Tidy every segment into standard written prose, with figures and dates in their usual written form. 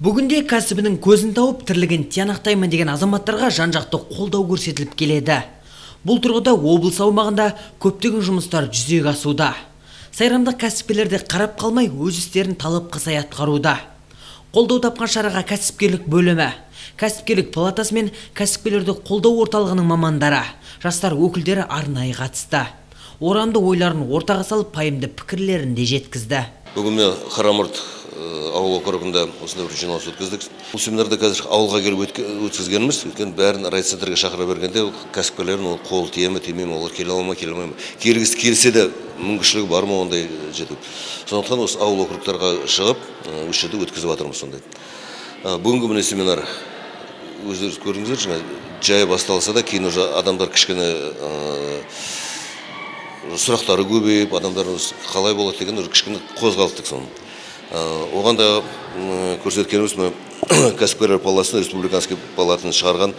Бүгінде кәсібінің көзін тауып, тірлігін тиянақтаймын деген азаматтарға жан-жақты қолдау көрсетіліп келеді. Бұл тұрғыда облыс аумағында көптеген жұмыстар жүзеге асуда. Сайрамдық кәсіпкерлер де қарап қалмай, өз істерін талапқа сай атқаруда. Қолдау тапқан шараға кәсіпкерлік бөлімі, кәсіпкерлік палатасы мен кәсіпкерлерді қолдау орталығының мамандары, жастар өкілдері арнайы қатысты. Орамды ойларын ортаға салып, пайымды пікірлерін де жеткізді. Бүгін мен Қарамұрт ауыл округында осындай бір жиналыс өткіздік. Бұл семинарды қазір ауылға келіп өткізгеніміз, өйткені бәрін райцентрге шақыра бергенде кәсіпкерлердің ол қол тие ме, тимей ме, олар келе ала ма, келе алмай ма, келгісі келсе де мүмкіншілігі бар ма ондай жету. Сондықтан осы ауыл округтарға шығып, осы жерде өткізіп жатырмыз сондай. Бүгінгі міне семинар өздеріңіз көрдіңіздер, жаңа жай басталса да кейін уже адамдар кішкене сұрақтары көбейіп, адамдар қалай болады деген уже кішкене қозғалттық соны. Оған да көрсеткеніміз мына кәсіпкерлер палатасының, республиканский палатаның шығарған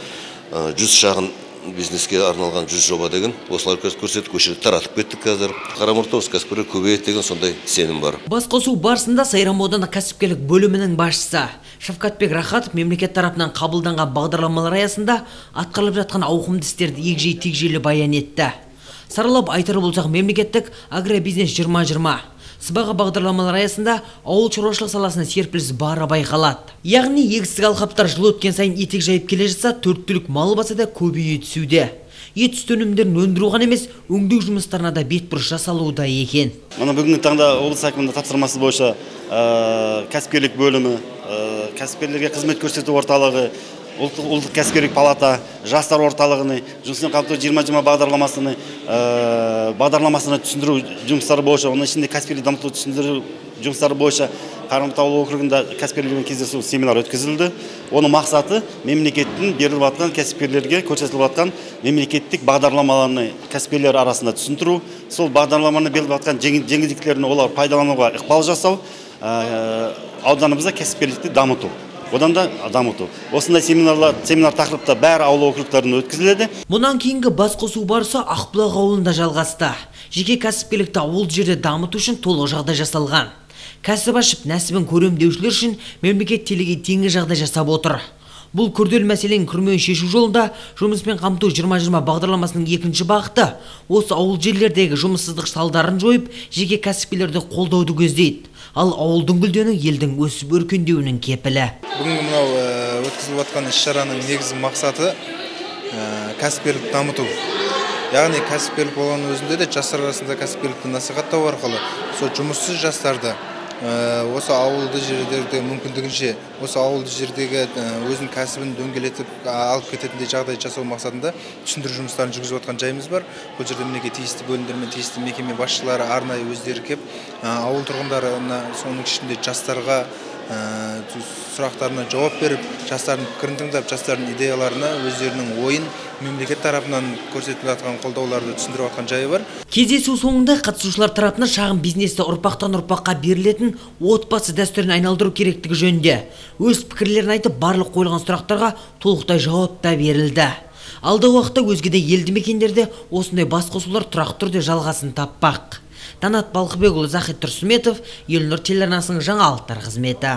100 шағын бизнеске арналған 100 жоба деген, осылар көрсеттік, осы жерде таратып кеттік қазір. Қарамұртта осы кәсіпкерлер көбейеді деген сондай сенім бар. Басқосу барысында Сайрам аудандық кәсіпкерлік бөлімінің басшысы Шавкатбек Рахатов мемлекет тарапынан қабылданған бағдарламалар аясында атқарылып жатқан ауқымды істерді егжей-тегжейлі баян етті. Саралап айтар болсақ, мемлекеттік агробизнес 2020 сыбаға бағдарламалар аясында ауыл шаруашылық саласына серпіліс бары байқалады. Яғни егістік алқаптар жыл өткен сайын етек жайып келе жатса, төрт түлік мал басы да көбейе түсуде. Ет сүт өнімдерін өндіру ғана емес, өңдеу жұмыстарына да бетбұрыс жасалуда екен. Мына бүгінгі таңда облыс әкімінің тапсырмасы бойынша кәсіпкерлік бөлімі, кәсіпкерлерге қызмет көрсету орталығы, ұлттық кәсіпкерлік палата, жастар орталығыны, жұмыспен қамту 2020 бағдарламасына түсіндіру жұмыстары бойынша, оның ішінде кәсіпкерлік дамыту түсіндіру жұмыстары бойынша Қарамұрт ауыл округында кәсіпкерлермен кездесу семинар өткізілді. Оның мақсаты мемлекеттің беріліп жатқан кәсіпкерлерге көрсетіліп жатқан мемлекеттік бағдарламаларды кәсіпкерлер арасында түсіндіру, сол бағдарламаны беріліп жатқан жеңілдіктерін олар пайдалануға ықпал жасау, ауданымызда кәсіпкерлікті дамыту. Одан да дамыту. Осындай семинар тақырыпта бәрі ауыл округтарында өткізіледі. Мұнан кейінгі басқосу барысы Ақбұлақ ауылында жалғасты. Жеке кәсіпкерлікті ауыл жерде дамыту үшін толық жағдай жасалған. Кәсіп ашып, нәсібін көрем деушілер үшін мемлекет телеге теңгі жағдай жасап отыр. Бұл күрделі мәселенің күрмеуін шешу жолында жұмыспен қамту 2020 бағдарламасының екінші бағыты осы ауыл жерлердегі жұмыссыздық салдарын жойып, жеке кәсіпкерлерді қолдауды көздейді. Ал ауылдың гүлденуі елдің өсіп өркендеуінің кепілі. Бүгінгі мынау өткізіліп жатқан іс-шараның негізгі мақсаты кәсіпкерлікті дамыту. Яғни кәсіпкерлік болғанның өзінде де жастар арасында кәсіпкерлікті насихаттау арқылы сол жұмыссыз жастарды осы ауылды жерлерде мүмкіндігінше осы ауылды жердегі өзінің кәсібін дөңгелетіп алып кететіндей жағдай жасау мақсатында түсіндіру жұмыстарын жүргізіп жатқан жайымыз бар. Бұл жерде мінекей тиісті бөлімдер мен тиісті мекеме басшылары арнайы өздері кеп ауыл тұрғындарына, соның ішінде жастарға сұрақтарына жауап беріп, жастардың пікірін тыңдап, жастардың идеяларына өздерінің ойын мемлекет тарапынан көрсетіліп жатқан қолдауларды түсіндіріп жатқан жайы бар. Кездесу соңында қатысушылар тарапынан шағын бизнесті ұрпақтан ұрпаққа берілетін отбасы дәстүрін айналдыру керектігі жөнінде өз пікірлерін айтып, барлық қойылған сұрақтарға толықтай жауап та берілді. Алдағы уақытта өзге де елді мекендерде осындай басқосулар тұрақты түрде жалғасын таппақ. Данат Балқыбекұлы, Захид Тұрсыметов, Елнұр телеарнасының жаңалықтар қызметі.